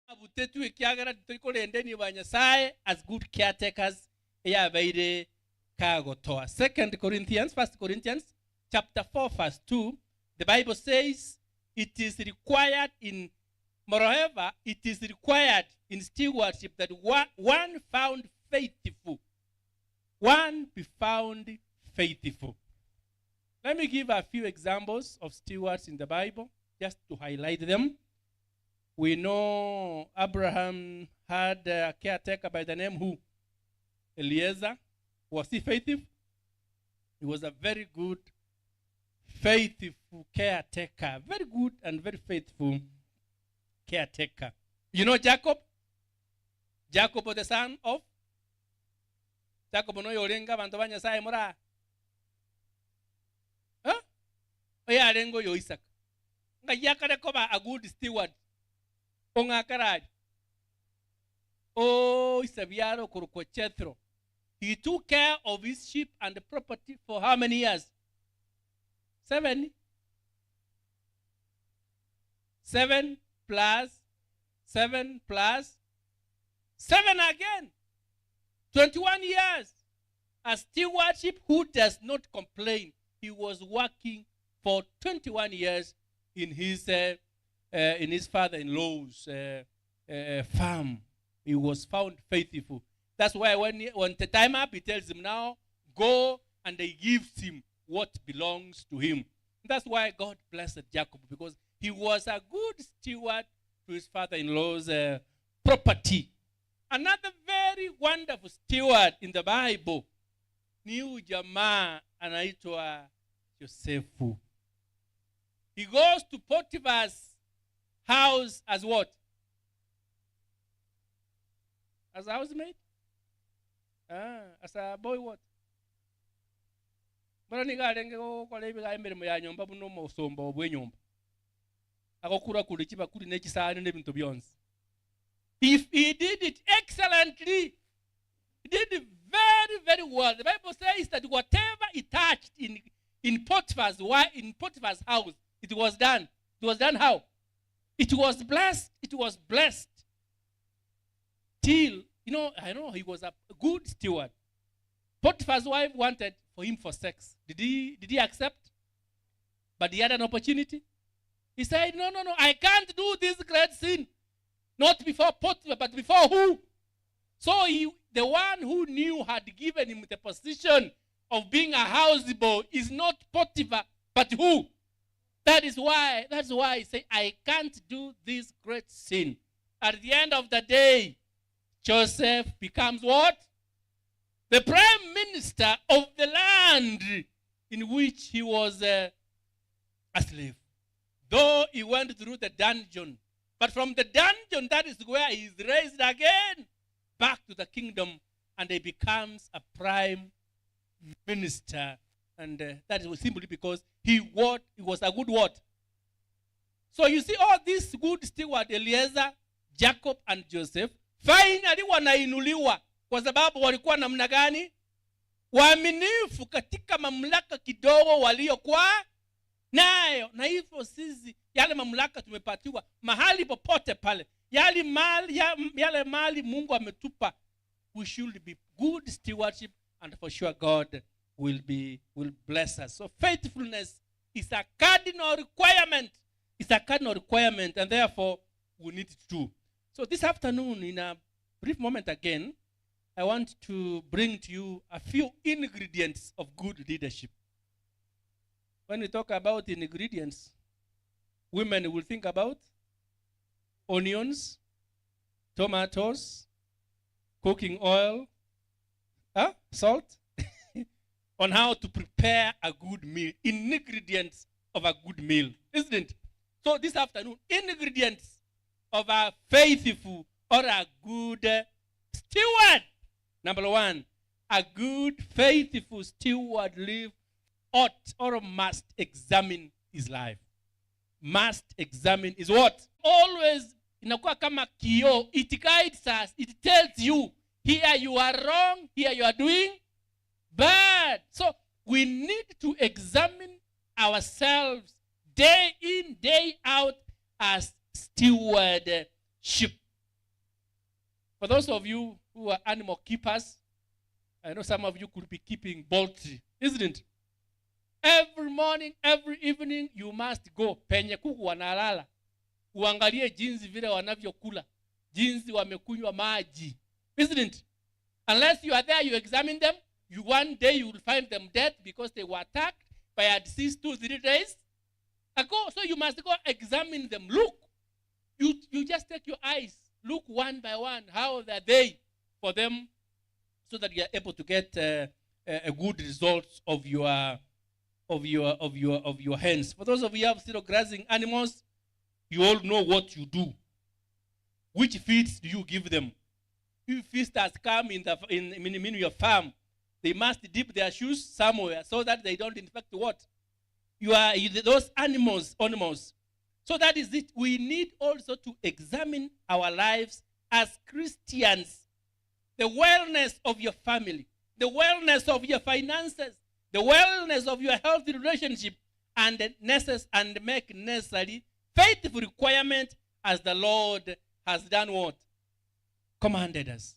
Abutetwe ekiagera titori ba Nyasaye as good caretakers eyabeire kagotoa. Second Corinthians, First Corinthians chapter 4 verse 2, the Bible says it is required in moreover it is required in stewardship that one found faithful, one be found faithful. Let me give a few examples of stewards in the Bible just to highlight them. We know Abraham had a caretaker by the name who? Eliezer. Was he faithful? He was a very good, faithful caretaker. Very good and very faithful caretaker. You know Jacob? Jacob was the son of? Jacob no yorenga bantu ba Nyasaye mura. Huh? Oyo arengo yo Isaac. Nga yakare koba a good steward. Ong'akarari. Oh, Isabiaro kurukwa Jethro. He took care of his sheep and the property for how many years? 7. 7 plus 7 plus 7 again. 21 years. A stewardship who does not complain. He was working for 21 years in his father-in-law's farm. He was found faithful. That's why when the time up, he tells him now, go, and he gives him what belongs to him. That's why God blessed Jacob, because he was a good steward to his father-in-law's property. Another very wonderful steward in the Bible ni huyu jamaa anaitwa Yosefu. He goes to Potiphar's house as what? As a housemaid? Ah, as a boy what? Mbona nigo arenge gokora ebiga emirimo ya nyomba buna omosomba obwa enyomba agokura kure chibakuri na echisani na ebinto bionsi. If he did it excellently, he did it very, very well. The Bible says that whatever he touched in Potiphar's house, it was done. It was done how? It was blessed. It was blessed. Till, I know he was a good steward. Potiphar's wife wanted for him for sex. Did he accept? But he had an opportunity. He said, "No, no, no, I can't do this great sin. Not before Potiphar, but before who?" So he, the one who knew had given him the position of being a houseboy is not Potiphar, but who? That's why he said, "I can't do this great sin." At the end of the day, Joseph becomes what? The prime minister of the land in which he was a slave. Though he went through the dungeon, but from the dungeon, that is where he is raised again back to the kingdom, and he becomes a prime minister. And that is simply because he what he was a good what. So you see all these good steward, Eliezer, Jacob and Joseph, finally wanainuliwa kwa sababu walikuwa namna gani? Waaminifu katika mamlaka kidogo waliokuwa nayo. Na hivyo sisi yale mamlaka tumepatiwa mahali popote pale, yale mali Mungu ametupa, we should be good stewardship, and for sure God will bless us. So faithfulness is a cardinal requirement. It's a cardinal requirement, and therefore we need to do. So this afternoon, in a brief moment again, I want to bring to you a few ingredients of good leadership. When we talk about ingredients, women will think about onions, tomatoes, cooking oil, huh? Salt, on how to prepare a good meal. Ingredients of a good meal, isn't it? So this afternoon, ingredients of a faithful or a good steward. Number one, a good, faithful steward live ought or must examine his life. Must examine is what? Always inakuwa kama kioo. It guides us. It tells you, here you are wrong, here you are doing bad. So we need to examine ourselves day in, day out as stewardship. For those of you who are animal keepers, I know some of you could be keeping poultry, isn't it? Every morning, every evening, you must go penye kuku wanalala, uangalie jinsi vile wanavyokula, jinsi wamekunywa maji, isn't it? Unless you are there, you examine them, you one day you will find them dead because they were attacked by a disease 2, 3 days ago. So you must go examine them. Look, you just take your eyes, look one by one, how are they for them, so that you are able to get a good results of your hands. For those of you who have still grazing animals, you all know what you do. Which feeds do you give them? If visitors come in your farm, they must dip their shoes somewhere so that they don't infect what? You are those animals. So that is it. We need also to examine our lives as Christians. The wellness of your family, the wellness of your finances, the wellness of your healthy relationship, and make necessary faithful requirement as the Lord has done what? Commanded us.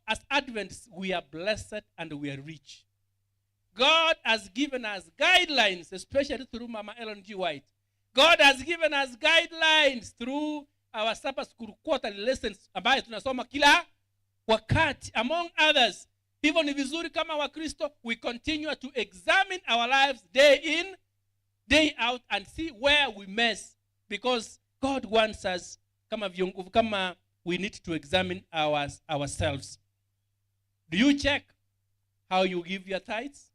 As Adventists, we are blessed and we are rich. God has given us guidelines, especially through Mama Ellen G. White. God has given us guidelines through our Sabbath School quarterly lessons ambayo tunasoma kila wakati, among others. Hivyo ni vizuri kama Wakristo, we continue to examine our lives day in, day out and see where we mess, because God wants us kama viongozi, kama we need to examine ourselves. Do you check how you give your tithes?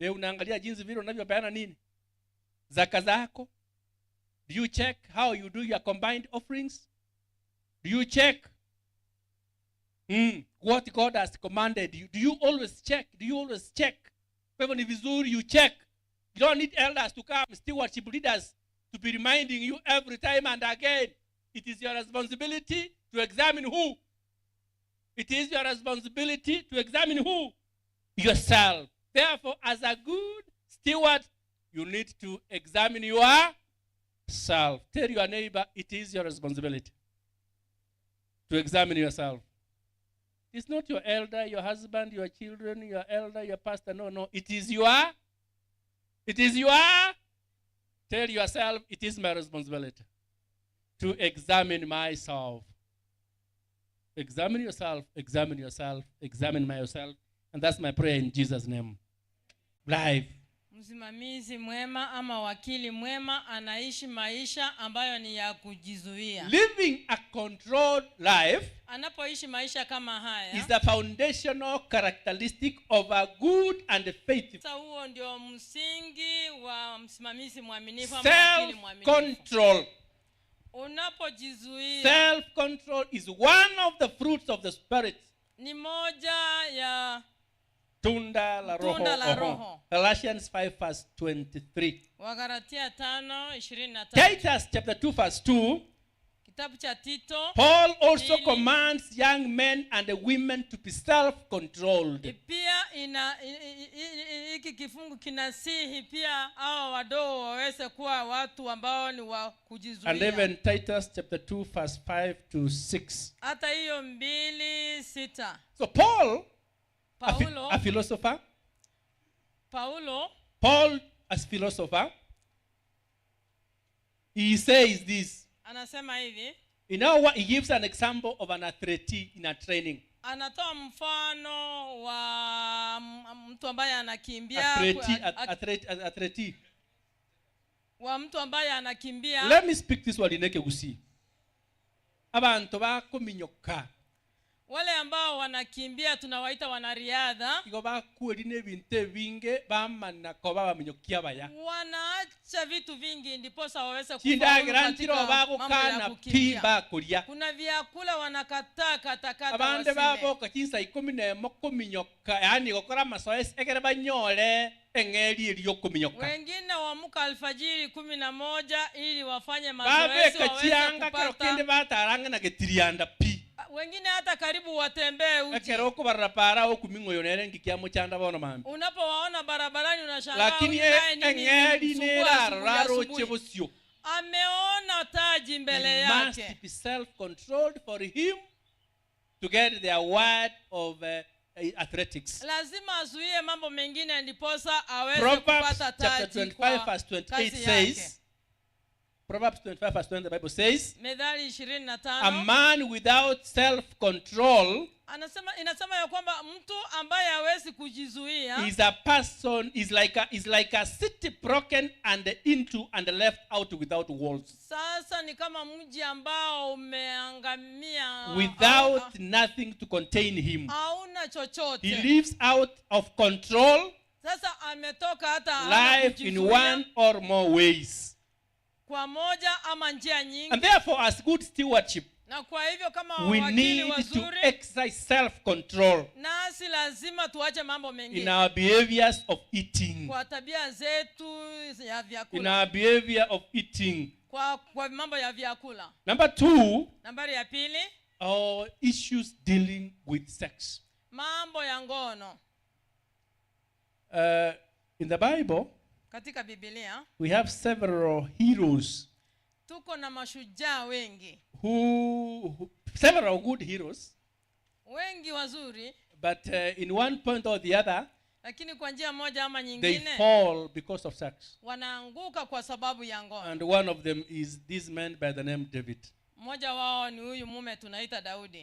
Je, unaangalia jinsi vile unavyopeana nini? Zaka zako? Do you check how you do your combined offerings? Do you check what God has commanded you? Do you always check? Do you always check? Kwa hivyo ni vizuri you check. You don't need elders to come, stewardship leaders to be reminding you every time and again. It is your responsibility to examine who? It is your responsibility to examine who? Yourself. Therefore, as a good steward, you need to examine yourself. Tell your neighbor, it is your responsibility to examine yourself. It's not your elder, your husband, your children, your elder, your pastor. No, no. It is your, tell yourself, it is my responsibility to examine myself. Examine yourself, examine yourself, examine myself. And that's my prayer in Jesus' name. Life. Msimamizi mwema ama wakili mwema anaishi maisha ambayo ni ya kujizuia. Living a controlled life Anapoishi maisha kama haya, is the foundational characteristic of a good and faithful sasa huo ndio msingi wa msimamizi mwaminifu ama wakili mwaminifu. Self-control. Unapojizuia. Self-control is one of the fruits of the Spirit. Ni moja ya Tunda la Roho. Tunda la Oho. Roho. Galatians 5 verse 23. Wagalatia 5:23. Titus chapter 2 verse 2. Kitabu cha Tito Paul also Mbili. Commands young men and women to be self-controlled. Pia ina hiki kifungu kinasihi pia hawa wadogo waweze kuwa watu ambao ni wa And kujizuia. even Titus chapter 2 verse 5 to 6. Hata hiyo 2:6. So Paul, Paulo, a philosopher, Paulo Paul as philosopher, he says this. Anasema hivi. You know what? He gives an example of an athlete in a training. Anatoa mfano wa mtu ambaye anakimbia Athlete, athlete, athlete. Wa mtu ambaye anakimbia. Let me speak this word in Ekegusii. Abantu bakominyoka Wale ambao wanakimbia tunawaita wanariadha. Igo bakweri n'ebintu ebinge bamana koba baminyokia baya. Wanaacha vitu vingi ndiposa waweze kufaulu Chindagira katika ntiro mambo ya bagukana pi kukimbia. bakuria. Kuna vyakula wanakataa katakata Abande wasile. Baboka chinsa 11 kominyoka yani gokora mazoezi ekere banyore eng'eri eri yokominyoka. Wengine waamka alfajiri 11 ili wafanye mazoezi Babeka waweze chianga kero kende kupata. bataranga na getirianda pi. Wengine hata karibu watembee uchi. Ekero okobarora para okuming'oyo nere ngikia mochanda bono mambi. Unapowaona barabarani unashangaa, Lakini huyu naye nini eng'eri imemsumbua nerarora asubuhi roche asubuhi. bosio. Ameona taji mbele He must yake. be self-controlled for him to get the award of athletics. Lazima azuie mambo mengine ndiposa aweze Proverbs kupata chapter taji 25 kwa verse 28 kazi yake. says, Proverbs 25 verse 20, the Bible says, Methali ishirini na a tano man without self-control anasema, inasema ya kwamba mtu ambaye hawezi kujizuia is a person, is like a city broken and into and left out without walls. Sasa ni kama mji ambao umeangamia, Without nothing to contain him. Hauna He chochote. lives out of control Sasa ametoka hata hana life in kujizuia one or more ways. kwa moja ama njia nyingi. And therefore, as good stewardship, Na kwa hivyo kama we wakili need to wazuri, exercise self-control nasi lazima tuache mambo in mengine our behaviors of eating. kwa tabia zetu ya In vyakula, our behavior of eating. kwa mambo ya vyakula. Number 2, Nambari ya pili, our issues dealing with sex. mambo ya ngono. In the Bible, Katika Biblia we have several heroes tuko na mashujaa wengi, who several good heroes, wengi wazuri, but in one point or the other, lakini kwa njia moja ama they nyingine fall because of sex. wanaanguka kwa sababu ya ngono. And one of them is this man by the name David. Mmoja wao ni huyu mume tunaita Daudi.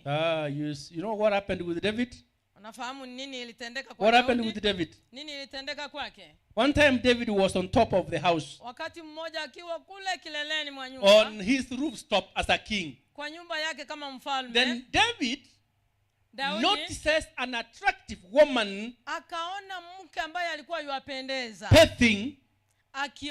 You know what happened with David? Unafahamu nini ilitendeka kwa What happened Daudi? with David? Nini ilitendeka kwake? One time David was on top of the house, Wakati mmoja akiwa kule kileleni mwa nyumba, on his rooftop as a king. kwa nyumba yake kama mfalme, Then David Daudi notices an attractive woman akaona mke ambaye alikuwa yuwapendeza bathing,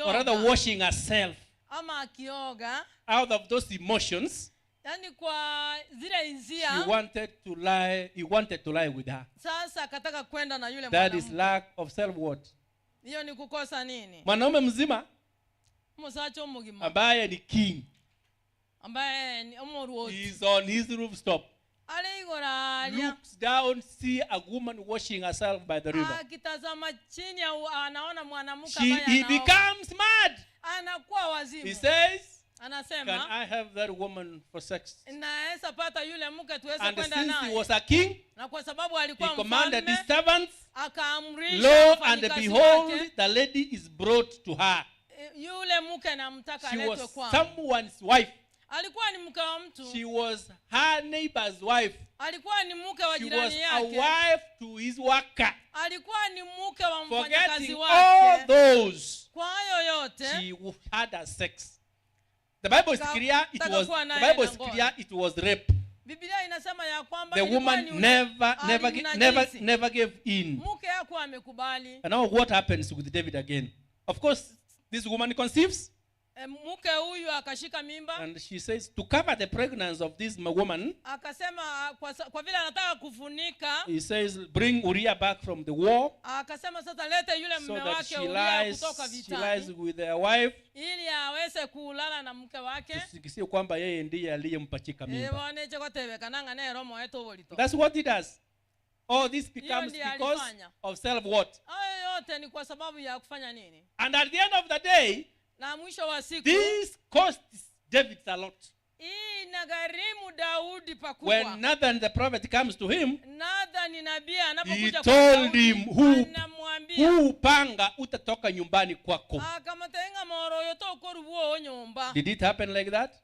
or rather akioga, washing herself. ama akioga, Out of those emotions, yaani kwa zile hisia. He wanted to lie with her. Sasa akataka kwenda na yule That is mwanamke. lack of self-worth. Hiyo ni kukosa nini? Mwanaume mzima Musacho mugima ambaye ni king ambaye ni omuruoti is on his rooftop, aligoralia, looks down, see a woman washing herself by the river. Akitazama chini au anaona mwanamke ambaye He anaoga. becomes mad. Anakuwa wazimu. He says, can Anasema, I have that woman for sex? naweza pata yule mke tuweze And kwenda since he naye. was a king, Na kwa sababu he alikuwa commanded mfalme, his servants, akaamrisha lo and wafanyikazi behold, wake, the lady is brought to her. Yule mke namtaka She aletwe was kwangu. someone's wife. Alikuwa ni mke wa mtu. She was her neighbor's wife. Alikuwa ni mke wa She jirani was a yake. wife to his worker. Alikuwa ni mke wa mfanyakazi Forgetting all wake. those, Kwa hayo yote, she had her sex. The Bible is clear, it Taka was, kuwa the naye Bible na is ngono. clear, it was rape. Biblia inasema ya kwamba The ilikuwa woman ni never, never, alimnajisi. never, never gave in. Mke hakuwa amekubali. And now what happens with David again? Of course, this woman conceives, Mke huyu akashika mimba. and she says to cover the pregnancy of this woman, Akasema, kwa vile anataka kufunika, he says, bring Uriah back from the war, akasema sasa lete yule so mume that wake Uria kutoka she lies vitani with her wife, ili aweze kulala na mke wake. tusikisie kwamba yeye ndiye aliyempachika mimba. Waneche kotebeka nero moeto oborito. That's what he does. All this becomes ndiye because alifanya. of self-worth. Hayo yote ni kwa sababu ya kufanya nini? And at the end of the day, Na mwisho wa siku, this costs David a lot. hii inagharimu Daudi pakubwa. When Nathan the prophet comes to him, Nathan nabii he anapokuja kwa told Daudi, him, anamwambia, huu upanga utatoka nyumbani kwako. Akamatenga moro yote okorubuo nyumba. Did it happen like that?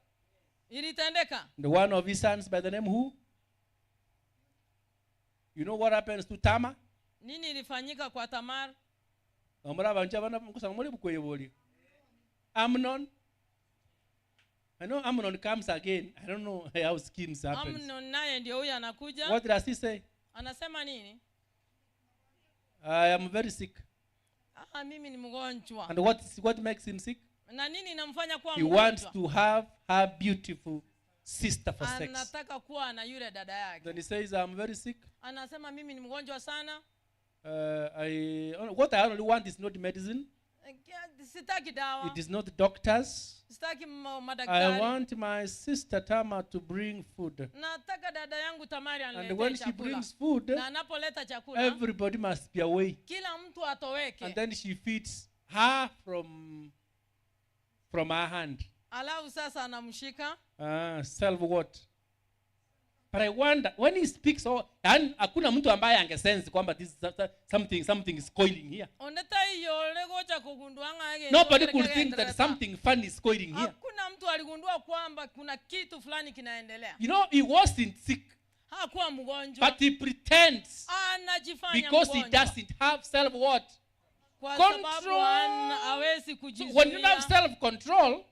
Ilitendeka. The one of his sons by the name who? You know what happens to Tamar? Nini ilifanyika kwa Tamar? Omura abantu abana mukusanga muri bukweboli. Amnon. I know Amnon comes again. I don't know how schemes happen. Amnon naye ndio huyu anakuja. What does he say? Anasema nini? I am very sick. Mimi ni mgonjwa. And what makes him sick? Na nini inamfanya kuwa He wants mgonjwa? to have her beautiful sister for sex. Anataka kuwa na yule dada yake. Then he says, I'm very sick. Anasema mimi ni mgonjwa sana. What I only want is not medicine. Sitaki dawa. It is not doctors. Sitaki I madaktari. want my sister Tamar to bring food. Nataka dada yangu Tamari And aniletee when she chakula. brings food, Na anapoleta chakula, everybody must be away. kila mtu atoweke. And then she feeds her from her hand. Alafu sasa anamshika. Self what? But I wonder when he speaks, oh, and hakuna mtu ambaye angesense kwamba this is something is coiling here. Oneta iyole gocha kugundua ng'age. Nobody could think that something funny is coiling here. Hakuna mtu aligundua kwamba kuna kitu fulani kinaendelea. You know, he wasn't sick. Hakuwa mgonjwa. But he pretends. Anajifanya because he mgonjwa. Doesn't have self what? Kwa Control. sababu hawezi kujizuia. So when you have self control,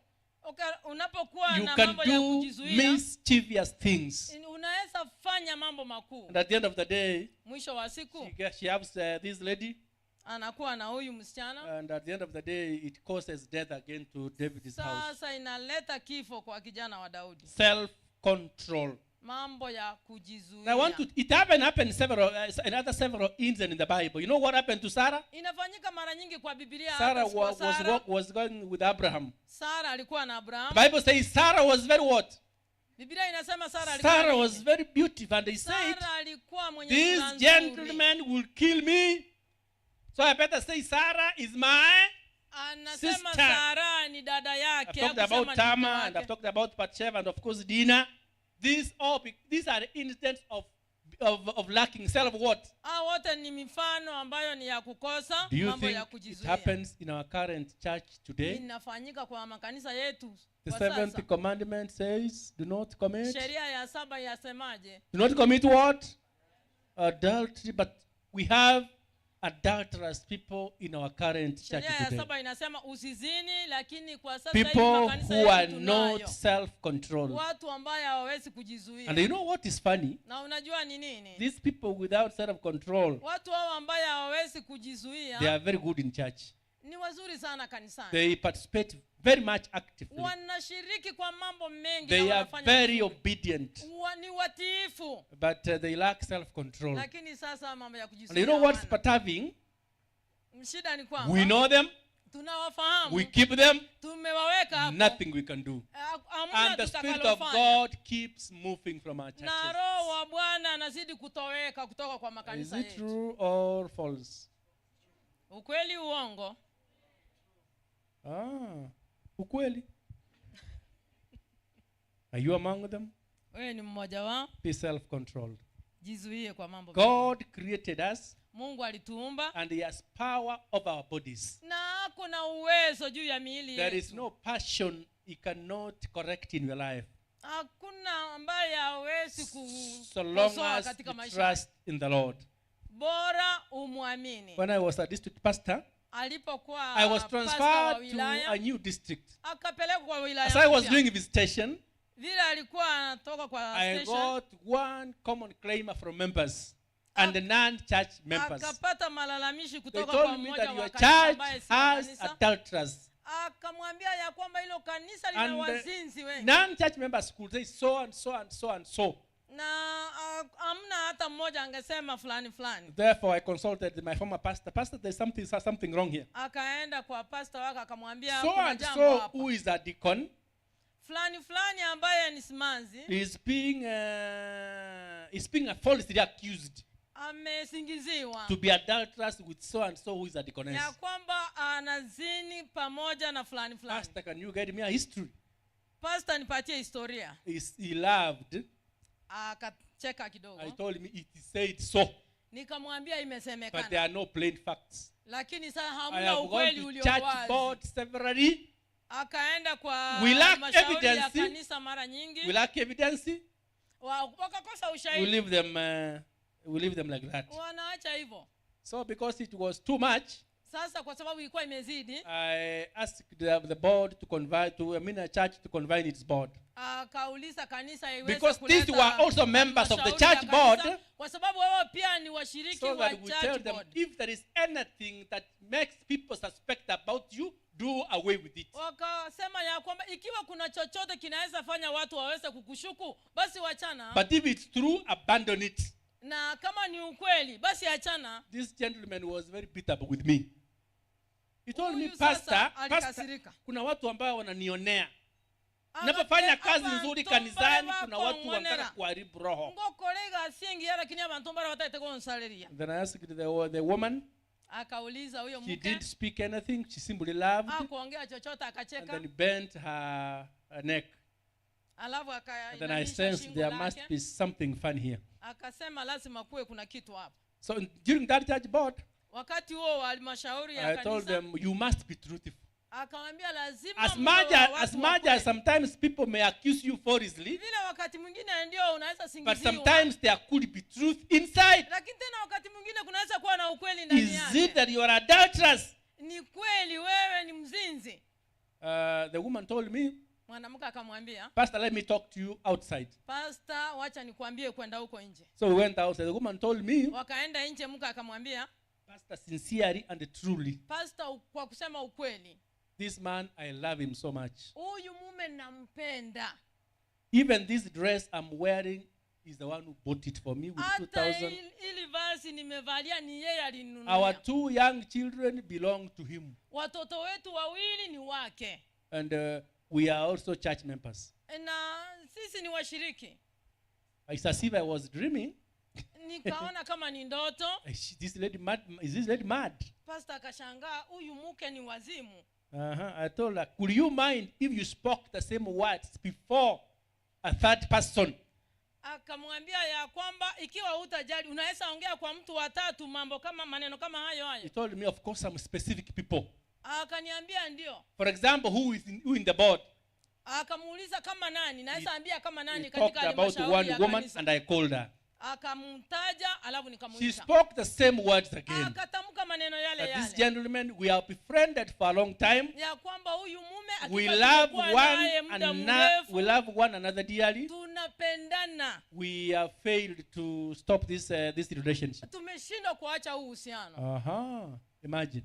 okay, unapokuwa you na can mambo ya do kujizuia, mischievous things. Unaweza fanya mambo makuu. And at the end of the day, mwisho wa siku, she has this lady. Anakuwa na huyu msichana. And at the end of the day, it causes death again to David's house. Sasa inaleta kifo kwa kijana wa Daudi. Self control. Mambo ya kujizuia. I want to, it happened several in other several incidents in the Bible. You know what happened to Sarah? Inafanyika mara nyingi kwa Biblia. Sarah was going with Abraham. Sarah alikuwa na Abraham. The Bible says Sarah was very what? Biblia inasema Sarah alikuwa Sarah was very beautiful, and they said, Sarah alikuwa mwenye this sura nzuri. gentleman will kill me. So I better say Sarah is my Anasema sister. Sarah ni dada yake. I've talked about Tamar, and I've talked about Bathsheba, and of course Dinah. These are incidents of lacking self what? Wote ni mifano ambayo ni ya kukosa Do you mambo think ya it kujizuia. happens in our current church today? Inafanyika kwa makanisa yetu. The kwa seventh sasa. commandment says, do not commit. Sheria ya saba yasemaje? Do not commit what? Adultery. But we have adulterous people in our current church Sheria ya today. saba inasema usizini, lakini kwa sasa hivi People makanisa who are yetu tunayo not self-controlled. watu ambao hawawezi kujizuia. And you know what is funny? Na unajua ni nini? These people without self-control, watu hao ambao hawawezi kujizuia, they are very good in church. Ni wazuri sana kanisani. They participate very much actively. Wanashiriki kwa mambo mengi. They na are wanafanya very vizuri. Obedient. Ni watiifu. But they lack self-control. Lakini sasa mambo ya kujizuia. And you know what's hawana. perturbing? Shida ni kwamba We know them. Tunawafahamu. We keep them. Tumewaweka hapo. Nothing we can do. Hamna And the Spirit of tutakalofanya. God keeps moving from our churches. Na Roho wa Bwana anazidi kutoweka kutoka kwa Is makanisa it yetu. true or false? Ukweli uongo? Ukweli. Are you among them? Wewe ni mmoja wao? Be self-controlled. Jizuie kwa mambo. God created us. Mungu alituumba. And he has power over our bodies. Na ako na uwezo juu ya miili There is yetu. no passion he cannot correct in your life. Hakuna ambaye hawezi So long kukosoa as katika you maisha. trust in the Lord. Bora umwamini. When I was a district pastor, Alipokuwa I was pastor wa transferred to wilaya, a new district. akapelekwa kwa wilaya As I was mpya. doing visitation, Vile alikuwa anatoka kwa I station, got one common claimer from members and the non-church members. Akapata malalamishi They kutoka kwa told me mmoja that wa your kanisa church ambaye si wa has kanisa. adulterers. Akamwambia ya kwamba hilo kanisa lina And the wazinzi wengi. non-church members could say so and so and so and so. Na hamna hata mmoja angesema fulani fulani. Therefore, I consulted my former pastor. Pastor, there's something wrong here. Akaenda kwa pastor wake akamwambia So kuna and jambo so hapa. who is a deacon Fulani fulani ambaye ni simanzi is being falsely accused amesingiziwa to be adulterous with so and so who is a deaconess. ya kwamba anazini pamoja na fulani fulani. Pastor, can you get me a history? Pastor, nipatie historia. He loved. Akacheka kidogo. I told him it is said so. Nikamwambia imesemekana. But there are no plain facts. Lakini sasa I hamna have gone ukweli to ulio church wazi. board severally. Akaenda kwa We lack mashauri ya evidence. kanisa mara nyingi. We lack evidence. Wakakosa We ushahidi. leave them, we leave them like that. Wanaacha hivyo. So because it was too much, Sasa kwa sababu ilikuwa imezidi, I asked the board to convene, to, I mean a church to convene its board. Akauliza kanisa iweze Because these kuleta were also members of the mashauri ya church board. kanisa, kwa sababu wao pia ni washiriki So wa that we church tell them, board. if there is anything that makes people suspect about you, do away with it. Wakasema ya kwamba ikiwa kuna chochote kinaweza fanya watu waweze kukushuku, basi wachana. But if it's true, abandon it. Na kama ni ukweli, basi achana. This gentleman was very bitter with me. He told me, Huyu sasa Pastor, Pastor, alikasirika. kuna watu ambao wananionea. Ninapofanya kazi nzuri kanisani, kuna watu wanataka kuharibu roho. Ngokolega asingi yala lakini abantu mbara wataite konsaleria. Then I asked the woman, Akauliza huyo She mke. didn't speak anything. She simply laughed Hakuongea chochote, and akacheka. then bent her neck. Alafu And then I akainamisha sensed shingo there must lake. be something fun here. Akasema lazima kuwe kuna kitu hapa. So during that church board, Wakati huo wa halmashauri ya I told kanisa them, you must be truthful. akamwambia lazima As mwe much wa as, watu as wa much as kweli. sometimes people may accuse you falsely, Vile wakati mwingine ndio unaweza but singiziwa, sometimes there could be truth inside. lakini tena wakati mwingine kunaweza kuwa na ukweli ndani Is it yake. that you are adulterous? Ni kweli wewe ni mzinzi? The woman told me, Mwanamke akamwambia, Pastor, let me talk to you outside. Pastor, wacha nikwambie kwenda huko nje. So we went outside. The woman told me, Wakaenda nje, mke akamwambia, Pastor, sincerely and truly, Pastor, kwa kusema ukweli, this man, I love him so much. huyu mume nampenda. Even this dress I'm wearing is the one who bought it for me with Hata 2,000. ili vazi nimevalia ni yeye Our alininunulia. two young children belong to him. Watoto wetu wawili ni wake. And we are also church members. Na sisi ni washiriki. It's as if I was dreaming. Nikaona kama ni ndoto. This lady mad? Is this lady mad? Pastor akashangaa, huyu mke ni wazimu. I told her, could you mind if you spoke the same words before a third person? Akamwambia ya kwamba ikiwa hutajali unaweza ongea kwa mtu wa tatu mambo kama maneno kama hayo He hayo. told me, of course, some specific people. Akaniambia ndio. For example, who in the board? Akamuuliza kama nani, naweza ambia kama nani He katika talked about halmashauri one ya woman kanisa. and I called her. Akamtaja alafu She nikamuita. spoke the same words again. Akatamka maneno yale That this yale. gentleman, we have befriended for a long time. Ya kwamba huyu mume We hakika love tumekuwa one naye muda another. We mrefu, love one another dearly. tunapendana. We have failed to stop this relationship. Tumeshindwa kuacha huu uhusiano. Imagine.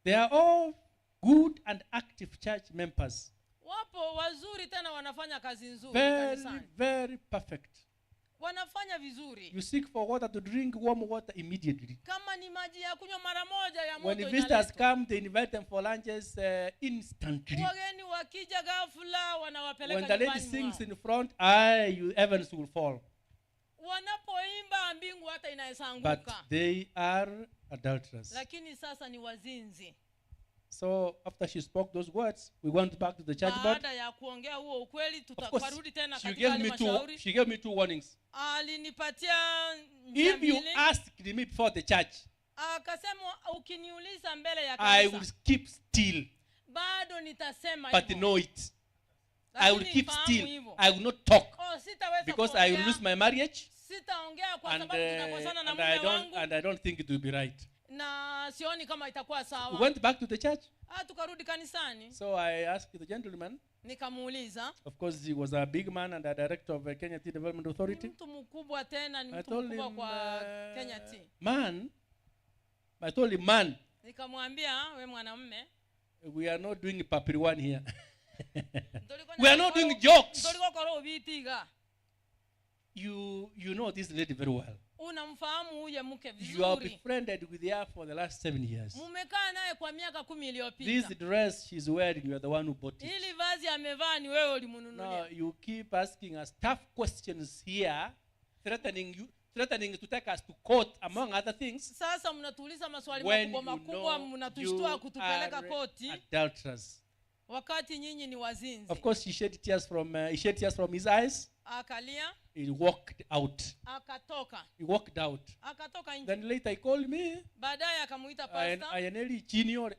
They are all good and active church members. Wapo wazuri tena wanafanya kazi nzuri Very, kanisani. very perfect. Wanafanya vizuri. You seek for water to drink warm water immediately. Kama ni maji ya kunywa mara moja ya When moto the visitors inaletwa. come, they invite them for lunches instantly. Wageni wakija ghafla wanawapeleka When the lady nyumbani sings mwao. in front, you heavens will fall. Wanapoimba mbingu hata inaweza But anguka. they are adulterers. Lakini sasa ni wazinzi. So after she spoke those words, we went back to the church board. Baada ya kuongea huo ukweli, Of course, tutarudi tena she katika gave me two. halmashauri. She gave me two warnings. Alinipatia njia If you mbili. ask me before the church, Akasema ukiniuliza mbele ya I kanisa, will keep still, bado nitasema but hivyo. know it. I will Lakini keep fahamu still. hivyo. I will not talk Oh, sitaweza because I will kuongea. lose my marriage, Sitaongea kwa and, sababu tutakosana na and I mume don't wangu and I don't think it will be right. na sioni kama itakuwa We sawa. went back to the church. Tukarudi kanisani. So I asked the gentleman. Nikamuuliza. Of course, he was a big man and a director of Kenya Tea Development Ni Authority. mtu mkubwa tena, ni I mtu told mkubwa him, kwa Kenya Tea. man, I told him, man, Nikamwambia we mwanamume, we are not doing papiri one here. We are not doing jokes. Ndoliko ubitiga. You know this lady very well. Unamfahamu huyu mke You have vizuri. befriended with her for the last 7 years. Mumekaa naye kwa miaka 10 This iliyopita. dress she's wearing, you are the one who bought it. Hili vazi amevaa ni wewe ulimnunulia. Now you keep asking us tough questions here, threatening to take us to court, among other things. Sasa mnatuuliza maswali When makubwa you makubwa, know mnatushtua you kutupeleka are koti adulterers. wakati nyinyi ni wazinzi. Of course, he shed tears from his eyes. Akalia. He walked out. Akatoka. He walked out. Akatoka nje. Then later he called me. Baadaye akamuita pastor. Ayaneli Junior.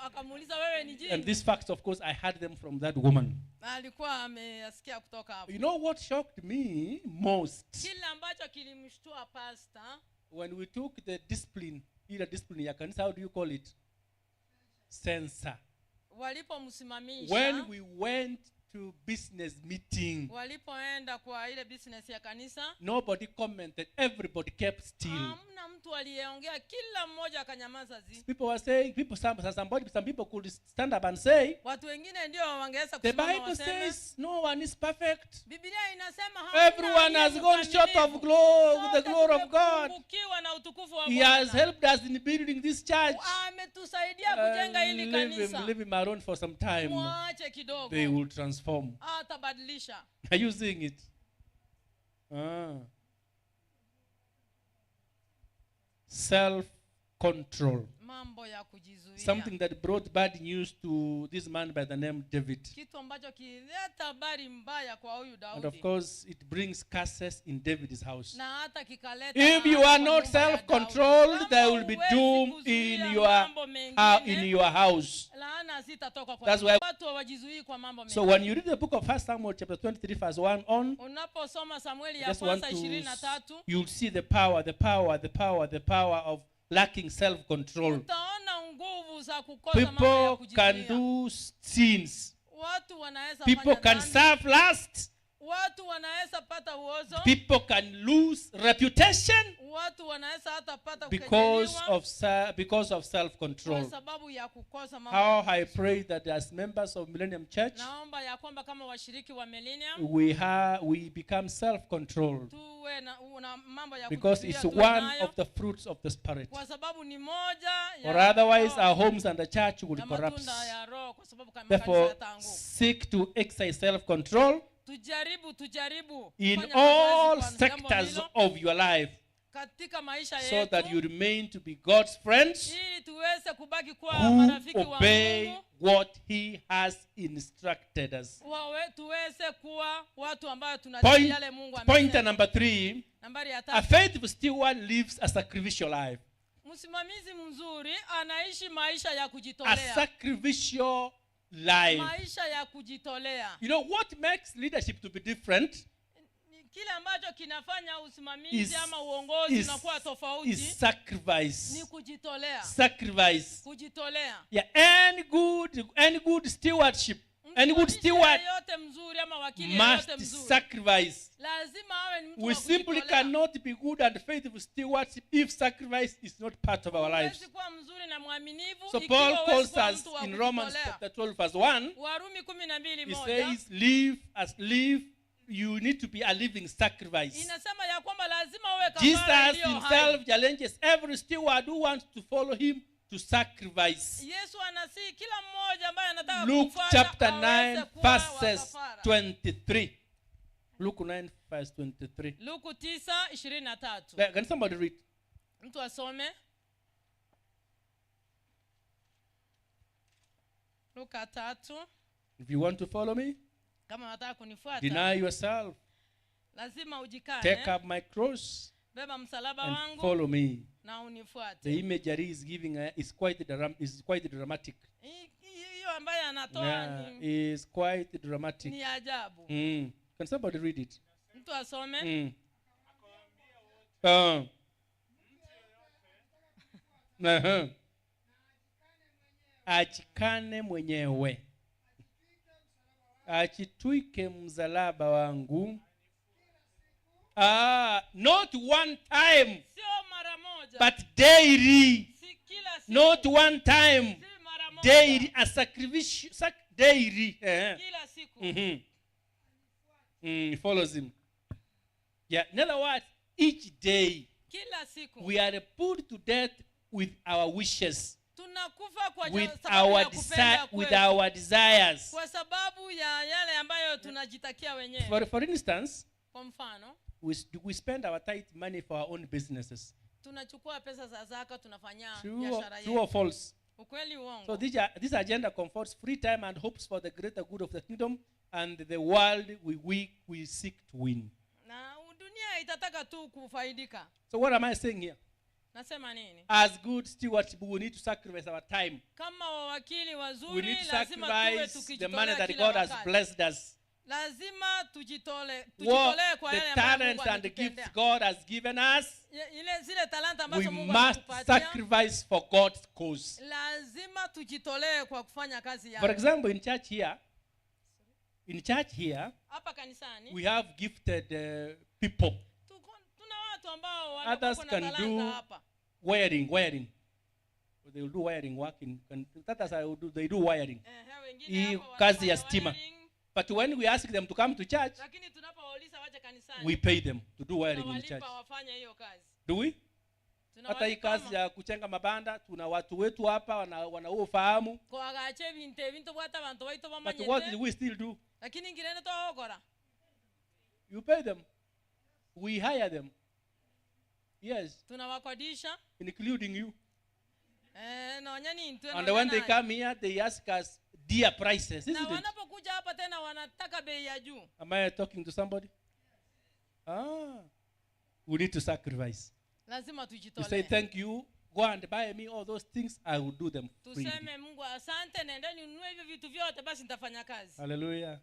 Akamuuliza wewe ni jini? And these facts, of course, I had them from that woman. Alikuwa ameyasikia kutoka hapo. You know what shocked me most? Kile ambacho kilimshtua pastor, When we took the discipline, ile discipline ya kanisa, how do you call it? Censor. Walipomsimamisha, When we went to business meeting, walipoenda kwa ile business ya kanisa, nobody commented, everybody kept still. Hamna mtu aliyeongea, kila mmoja akanyamaza zi. People were saying, people, some, some, somebody, some people could stand up and say, watu wengine ndio wangeweza the kusimama Bible waseme, says no one is perfect. Biblia inasema hamna Everyone has aliye gone short of mkamilifu. the Sote glory of God. tumepungukiwa na utukufu wa He has Bwana. helped us in building this church. Ametusaidia kujenga hili kanisa. Leave him alone for some time. Mwache kidogo. They will transform. Atabadilisha. Are you seeing it? Self-control. Mambo ya kujizuia. Something that brought bad news to this man by the name David. Kitu ambacho kilileta habari mbaya kwa huyu And of Daudi. course, it brings curses in David's house. Na hata kikaleta If you laana are kwa not nyumba ya Daudi. self-controlled, Kama there will be huwezi doom kuzuia in your mambo mengine, in your house. laana zitatoka kwa That's why. watu hawajizuii kwa mambo So mengine. when you read the book of 1 Samuel chapter 23 verse 1 on, Unaposoma Samueli I ya just want kwanza to 23 you'll see the power, the power, the power, the power of lacking self-control. utaona nguvu za kukosa mambo ya People can kujizuia. do sins. Watu wanaweza People fanya can dhambi. serve lust. Watu wanaweza pata uozo. People can lose reputation Watu wanaweza hata pata because kukejeliwa of because of kwa self-control. sababu ya kukosa mambo ya How I pray that as members of Millennium Church, Naomba ya kwamba kama washiriki wa Millennium we become self-controlled tuwe na mambo ya because kujizuia it's tuwe one nayo, of the fruits of the Spirit. kwa sababu ni moja ya Or otherwise, roho our homes and the church will na collapse. matunda ya roho, kwa sababu kama kanisa Therefore, yataanguka. seek to exercise self-control Tujaribu in kufanya mazoezi all kwa jambo sectors hilo of your life, katika maisha so that yetu you remain to be God's friends ili tuweze kubaki kuwa who marafiki wa obey Mungu, what He has instructed us. Tuweze kuwa watu ambao tunatii Point, yale Mungu pointer amesema. number 3, Nambari ya a tatu. faithful steward lives a sacrificial life. Msimamizi mzuri anaishi maisha ya A kujitolea. sacrificial life. Maisha ya kujitolea. You know what makes leadership to be different Kile ambacho kinafanya usimamizi ama uongozi unakuwa tofauti is sacrifice. ni kujitolea. Sacrifice. Kujitolea. Yeah, any good stewardship, any good Mtumishi steward yeyote mzuri ama wakili yeyote must mzuri sacrifice. lazima awe ni mtu We wa simply kujitolea. cannot be good and faithful stewards if sacrifice is not part of our lives. Huwezi kuwa mzuri na mwaminifu So ikiwa Paul huwezi calls kuwa us mtu wa in Romans kujitolea. chapter 12 verse 1. Warumi kumi na mbili He moja. says, live as live. You need to be a living sacrifice. Inasema ya kwamba lazima uwe kafara Jesus iliyo hai. himself challenges every steward who wants to follow him to sacrifice. Yesu anasihi kila mmoja ambaye anataka Luke kumfuata chapter aweze 9 kuwa wa verses kafara. 23. Luke 9 verse 23. Luke 9:23. Can somebody read? Mtu asome. Luka 3. If you want to follow me, Kama unataka kunifuata, deny yourself, lazima ujikane. take up my cross Beba msalaba and wangu follow me. na unifuate. The imagery is giving is quite dramatic. Hiyo ambaye anatoa Yeah, is quite dramatic. ni ajabu. Can somebody read it? Mtu asome. Achikane mwenyewe, achitwike msalaba wangu. Not one time, Sio mara moja, but daily. si kila siku. Not one time, Si mara moja. daily. A sacrifice, daily. Kila siku. He follows him. Yeah. In other words, each day Kila siku. we are put to death with our wishes, Tunakufa kwa with sababu our ya kupenda with kwetu. our desires. Kwa sababu ya yale ambayo tunajitakia wenyewe. For instance, Kwa mfano, we spend our tithe money for our own businesses. tunachukua pesa za zaka tunafanya True biashara or yetu. false? Ukweli uongo. So this agenda comforts free time and hopes for the greater good of the kingdom and the world we seek to win. Na dunia itataka tu kufaidika. So what am I saying here? Nasema nini? As good stewards, we need to sacrifice our time. Kama wawakili We wazuri need to lazima tuwe sacrifice the money tukijitolea that kila God has wakati. blessed us. Lazima tujitolee What kwa the yale ambayo talents Mungu and the gifts ametutendea. God has given us, Ile zile talanta we ambazo Mungu must ametupatia, sacrifice for God's cause. lazima tujitolee kwa kufanya kazi For yake. example, in church here, Hapa kanisani we have gifted people. Tuna watu ambao Others wanakuwa na can talanta do hapa. Wiring. They will do wiring working. That is how they do wiring. Wengine Hii hapo kazi ya wanafanya stima. wiring. But when we ask them to come to church, Lakini tunapowauliza waje kanisani, we pay them to do wiring in tunawalipa church. wafanye hiyo kazi. Do we? Hata hii Tunawalipa kazi ama ya kuchenga mabanda, tuna watu wetu hapa wana huo ufahamu. koagache bintu ebintu bwata abantu baito But what bamanyete. do we still do? Lakini ngirene twagokora. You pay them. We hire them. Yes, Tunawakodisha. Including you. Eh, nonya nintwe, And nonya when they naye. Come here, they ask us dear prices, Na isn't it? wanapokuja hapa tena wanataka bei ya juu. Am I talking to somebody? Ah, we need to sacrifice. Lazima You say, tujitolee. "Thank you. Go and buy me all those things. I will do them freely." Tuseme Mungu asante, nendeni ununue hivyo vitu vyote, basi nitafanya kazi. Hallelujah.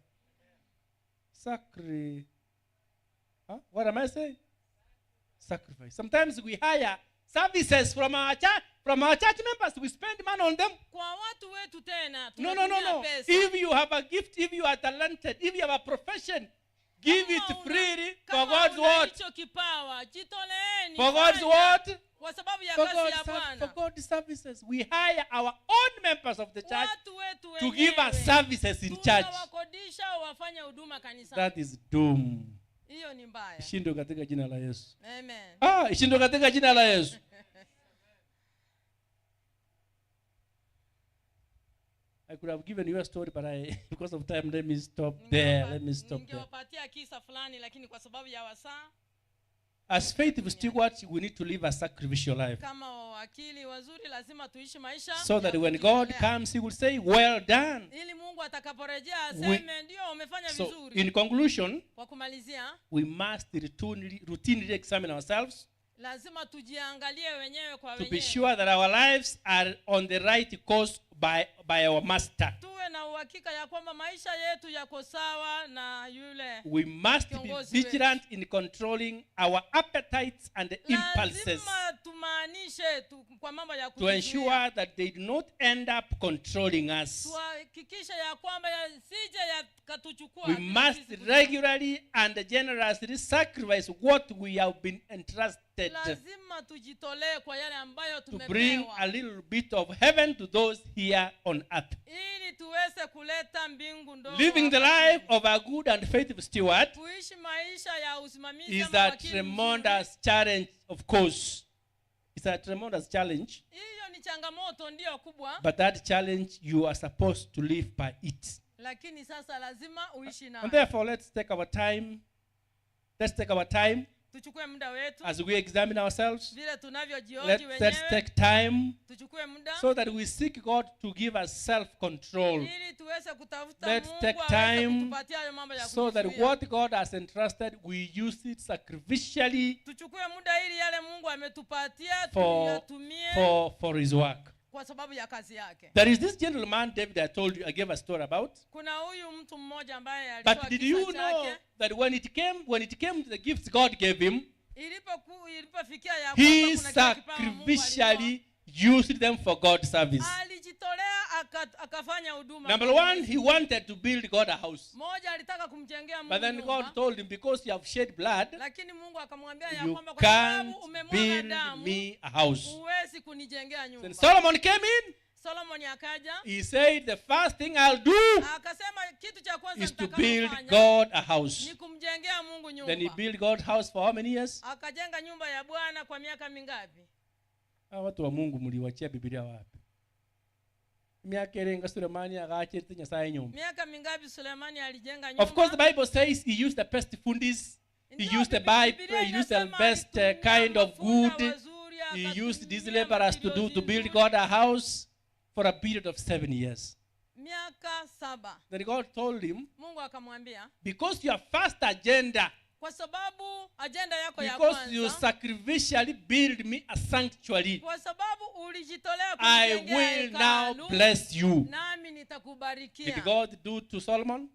Sacri. Huh? What am I saying? Sacrifice. Sometimes we hire services from our church members. We spend money on them. Kwa watu wetu tena No, tunatumia no. pesa. If you have a gift, if you are talented, if you have a profession, give Kama it freely for kama God's una word. hicho kipawa jitoleeni, For God's fanya word. Kwa sababu ya For kazi ya God's, for Bwana. God's services. We hire our own members of the church Watu wetu to give us wenyewe services in church. tunawakodisha wafanye huduma kanisani. That is doom. Hiyo ni mbaya. Ishindwe katika jina la Yesu. Amen. Ah, ishindwe katika jina la Yesu. I could have given you a story, but I, because of time, let me stop there. Let me stop there. Ningewapatia kisa fulani lakini kwa sababu ya wasaa. As faithful stewards, we need to live a sacrificial life. Kama wawakili wazuri lazima tuishi maisha So ya that when God kujitolea. Comes, He will say, "Well done." Ili Mungu atakaporejea aseme ndio umefanya So, vizuri. In conclusion, Kwa kumalizia, we must routinely examine ourselves lazima tujiangalie wenyewe kwa to be wenyewe, sure that our lives are on the right course by our master. Tuwe na uhakika ya kwamba maisha yetu yako sawa na yule We must be kiongozi wetu. vigilant in controlling our appetites and impulses Lazima tumaanishe tu, kwa mambo ya to kujizuia. Ensure that they do not end up controlling us. Tuhakikishe ya kwamba yasije yakatuchukua We bila must sisi kujua. Regularly and generously sacrifice what we have been entrusted Lazima tujitolee kwa yale ambayo to bring tumepewa a little bit of heaven to those here on earth. Ili tuweze kuleta mbingu ndogo Living the hapa life chini. Of a good and faithful steward Kuishi maisha ya usimamizi is ama a wakili mzuri. Tremendous challenge, of course. It's a tremendous challenge, Hiyo ni changamoto ndiyo kubwa, but that challenge you are supposed to live by it. Lakini sasa lazima uishi And nayo. therefore, let's take our time. Let's take our time Tuchukue muda wetu as we examine ourselves. vile tunavyojioji Let's wenyewe, take time tuchukue muda so that we seek God to give us self-control. Ili tuweze kutafuta Let's Mungu take aweze time kutupatia hayo mambo ya so that kujizuia. what God has entrusted, we use it sacrificially Tuchukue muda ili yale Mungu ametupatia tuyatumie for His work. Kwa sababu ya kazi yake. There is this gentleman, David, I told you, I gave a story about. Kuna huyu mtu mmoja ambaye alitoa But did kisa you know chake. That when it came to the gifts God gave him, Ilipofikia ya kwamba he kuna kile kipawa Mungu alitoa, sacrificially used them for God's service? Alijitolea akafanya huduma. Number one, he wanted to build God a house. Moja alitaka kumjengea Mungu But then nyumba. God told him, "Because you have shed blood, Lakini Mungu akamwambia ya you kwamba kwa sababu can't umemwaga build damu me a house." huwezi kunijengea nyumba. Then Solomon came in. Solomon akaja He said, "The first thing I'll do akasema kitu cha kwanza is to build nitakalofanya God a house." ni kumjengea Mungu Then he nyumba. built God's house for how many years? Akajenga nyumba ya Bwana kwa miaka mingapi? Hawa watu wa Mungu mliwachia Biblia wapi? Miaka irenga Sulemani agachete Nyasaye nyumba. Miaka mingapi Sulemani alijenga nyumba? Of course, the Bible says he used the best fundis, he Ndio, used the Bible, Biblia he used the inasema best alitumia kind of mafunda wood. wazuri, He used these akatumia laborers to do materials to build nzuri. God a house for a period of 7 years. Miaka saba. Then God told him, Mungu akamwambia, "Because your first agenda, kwa sababu ajenda yako ya because you kwanza, sacrificially build me a sanctuary, kwa sababu ulijitolea I kunijengea will now hekalu, bless you." nami nitakubarikia. Did God do to Solomon?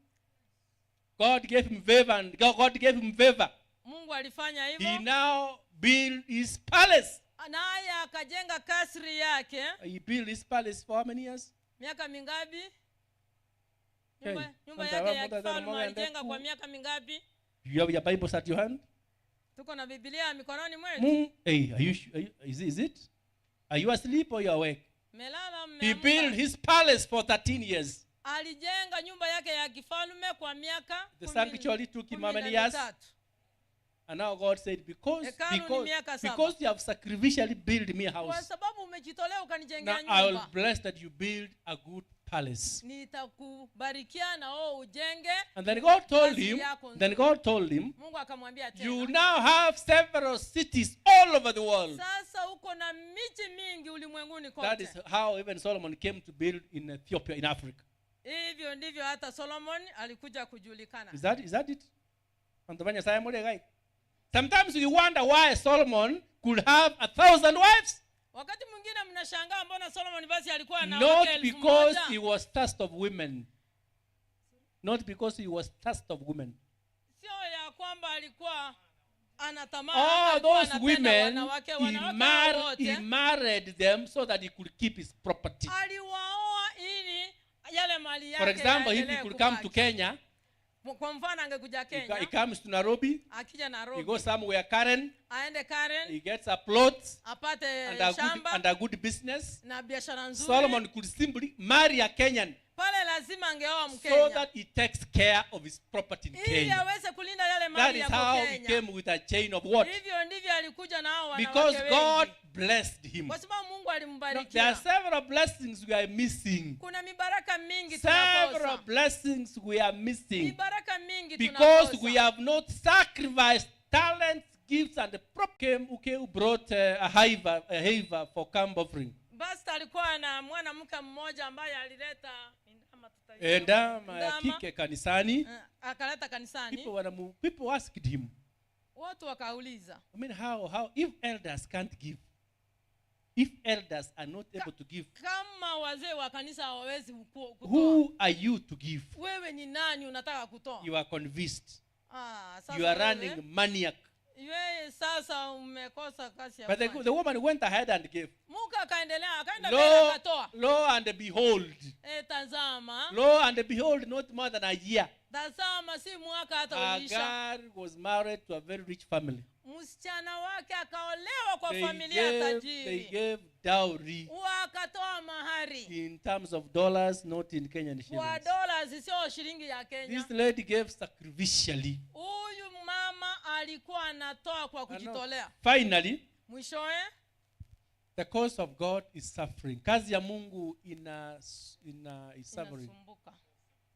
God gave him favor, and God gave him favor. Mungu alifanya He hivyo, now built his palace. Naye akajenga kasri yake. He built his palace for how many years? Miaka mingapi? Hey, Nyumba Mtu yake ya mtu kifalme mtu alijenga mtu kwa miaka mingapi? You have your Bibles at your hand? Tuko na Biblia mikononi mwetu. Hey, are you, are you, is it? Are you asleep or you are awake? Melala He mmeamka? built his palace for 13 years. Alijenga nyumba yake ya kifalme kwa miaka The sanctuary took him how kumi many na years? mitatu. And now God said, because, Hekalu ni because, miaka saba. because you have sacrificially built me a Kwa house, sababu umejitolea now ukanijengea I will nyumba, bless that you build a good palace. Nitakubarikia na wewe ujenge And then God told kazi him, yako then nzuri. God told him, Mungu akamwambia you tena, now have several cities all over the world. Sasa uko na miji mingi ulimwenguni That kote. is how even Solomon came to build in Ethiopia, in Africa. Hivyo ndivyo hata Solomon alikuja kujulikana. Is that it? Antobanya saya mole gai. Sometimes you wonder why Solomon could have 1,000 wives. Wakati mwingine mnashangaa mbona Solomon basi alikuwa na Not wake elfu because moja. he was thirst of women. Not because he was thirst of women. Sio ya kwamba alikuwa ana tamaa, All alikuwa those anapenda women, wanawake, he, wanawake hao he wote married them so that he could keep his property. Aliwaoa ili yale mali For yake example, if he yaendelee could come to kubaki. Kenya, Kwa mfano angekuja he Kenya, comes to Nairobi, akija he Nairobi, goes somewhere Karen, aende Karen, he gets a plot apate and a good, shamba and a good business. Na biashara nzuri. Solomon could simply marry a Kenyan Pale lazima angeoa so Mkenya that he takes care of his property in ili Kenya. aweze kulinda yale That mali is yako how he Kenya. came with a chain of what? Hivyo ndivyo alikuja na hao wanawake Because God wengi, blessed him. kwa sababu Mungu Now, there are alimbarikia. several blessings we are missing. Kuna mibaraka mingi Several tunakosa, blessings we are missing mibaraka mingi because we tunakosa have not sacrificed talents, gifts, and the prop came, okay, who brought a heifer for camp offering. Basi alikuwa na mwanamke mmoja ambaye alileta ndama, tutaita. Ndama ya Ndama. Kike kanisani. Eh, akaleta kanisani. People asked him, Watu wakauliza, I mean, how, if elders can't give, if elders are not able to give, kama wazee wa kanisa hawawezi kutoa, who are you to give? Wewe ni nani unataka kutoa? You are convinced. Ah, sasa You are wewe- running maniac. Wewe sasa umekosa kazi ya But kufanya. the woman went ahead and gave. Muka akaendelea akaenda mbele Lo, akatoa. Lo and behold, E, tazama, lo and behold, not more than a year, tazama si mwaka hata uliisha, Agar was married to a very rich family. Msichana wake akaolewa kwa They familia gave, they tajiri, gave dowry wakatoa mahari in terms of dollars, not in Kenyan kwa shillings. dola, sio shilingi ya Kenya. This lady gave sacrificially. Huyu mama alikuwa anatoa kwa And now, kujitolea. finally, Mwishowe, the cause of God is suffering. Kazi ya Mungu ina is suffering. Inasumbuka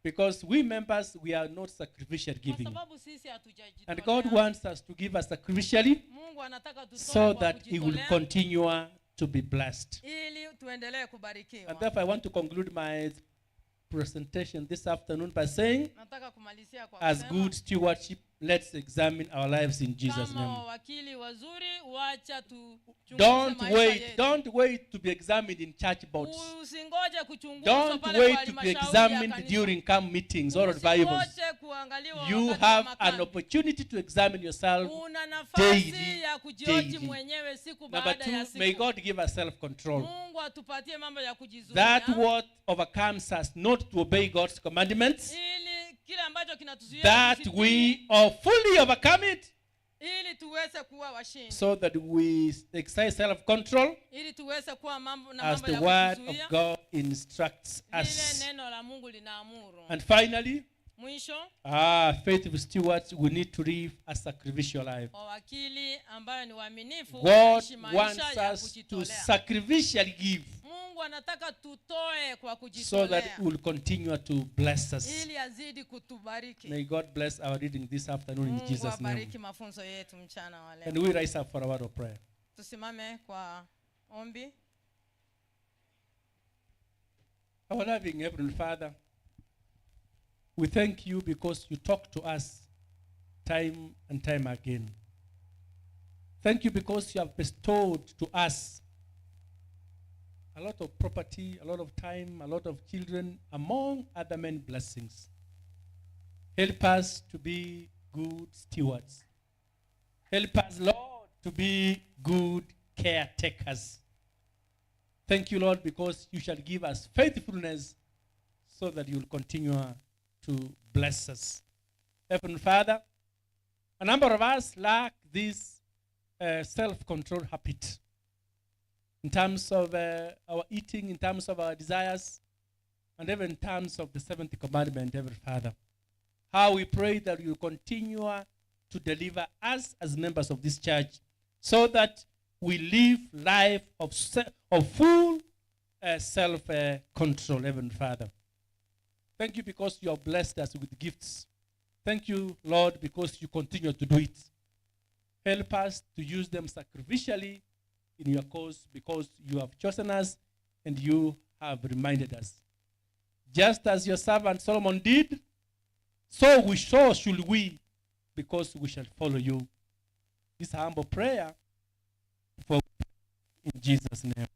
Because we members, we are not sacrificial kwa giving. Sababu sisi And God hatujajitolea. Wants us to give us sacrificially Mungu anataka tutoe so kwa that He will kujitolea continue to be blessed. Ili tuendelee kubarikiwa. And therefore, I want to conclude my presentation this afternoon by saying, Nataka kumalizia kwa as kusema, good stewardship, let's examine our lives in Jesus' kama name. Wawakili wazuri, wacha tuchunguze Don't maisha wait. yetu. Don't wait to be examined in church boards. Usingoje kuchunguzwa Don't pale wait kwa to be halmashauri ya examined kanisa. during camp meetings or revivals. Usingoje kuangaliwa You wakati wa have an makambi. Opportunity to examine yourself Una nafasi daily, ya kujioji daily. Mwenyewe siku Number baada ya two, may siku. God give us self-control. Mungu atupatie mambo ya kujizuia That what overcomes us not to obey God's commandments, ili kile ambacho kinatuzuia that tusitii, we are fully overcome it, ili tuweze kuwa washindi, so that we exercise self-control ili tuweze kuwa mambo na as mambo the ya word kujizuia of God instructs vile us. Neno la Mungu linaamuru. And finally, Mwisho, faithful stewards, we need to live a sacrificial life. Wawakili ambayo ni waaminifu God wanaishi maisha wants ya us to kujitolea. Sacrificially give Mungu anataka tutoe kwa so kujitolea that He will continue to bless us. Ili azidi kutubariki. May God bless our reading this afternoon in Mungu Jesus' name. abariki mafunzo yetu mchana wa leo. Can we rise up for a word of prayer? Tusimame kwa ombi. Our loving Heavenly Father, we thank you because you talk to us time and time again. Thank you because you have bestowed to us a lot of property, a lot of time, a lot of children, among other many blessings. Help us to be good stewards. Help us, Lord, to be good caretakers. Thank you, Lord, because you shall give us faithfulness so that you will continue to bless us. Heavenly Father, a number of us lack this self control habit in terms of our eating, in terms of our desires, and even in terms of the seventh commandment, Heavenly Father. How we pray that you continue to deliver us as members of this church so that we live life of full self control, Heavenly Father. Thank you because you have blessed us with gifts. Thank you, Lord, because you continue to do it. Help us to use them sacrificially in your cause because you have chosen us and you have reminded us. Just as your servant Solomon did, so should we, because we shall follow you. This humble prayer for in Jesus' name.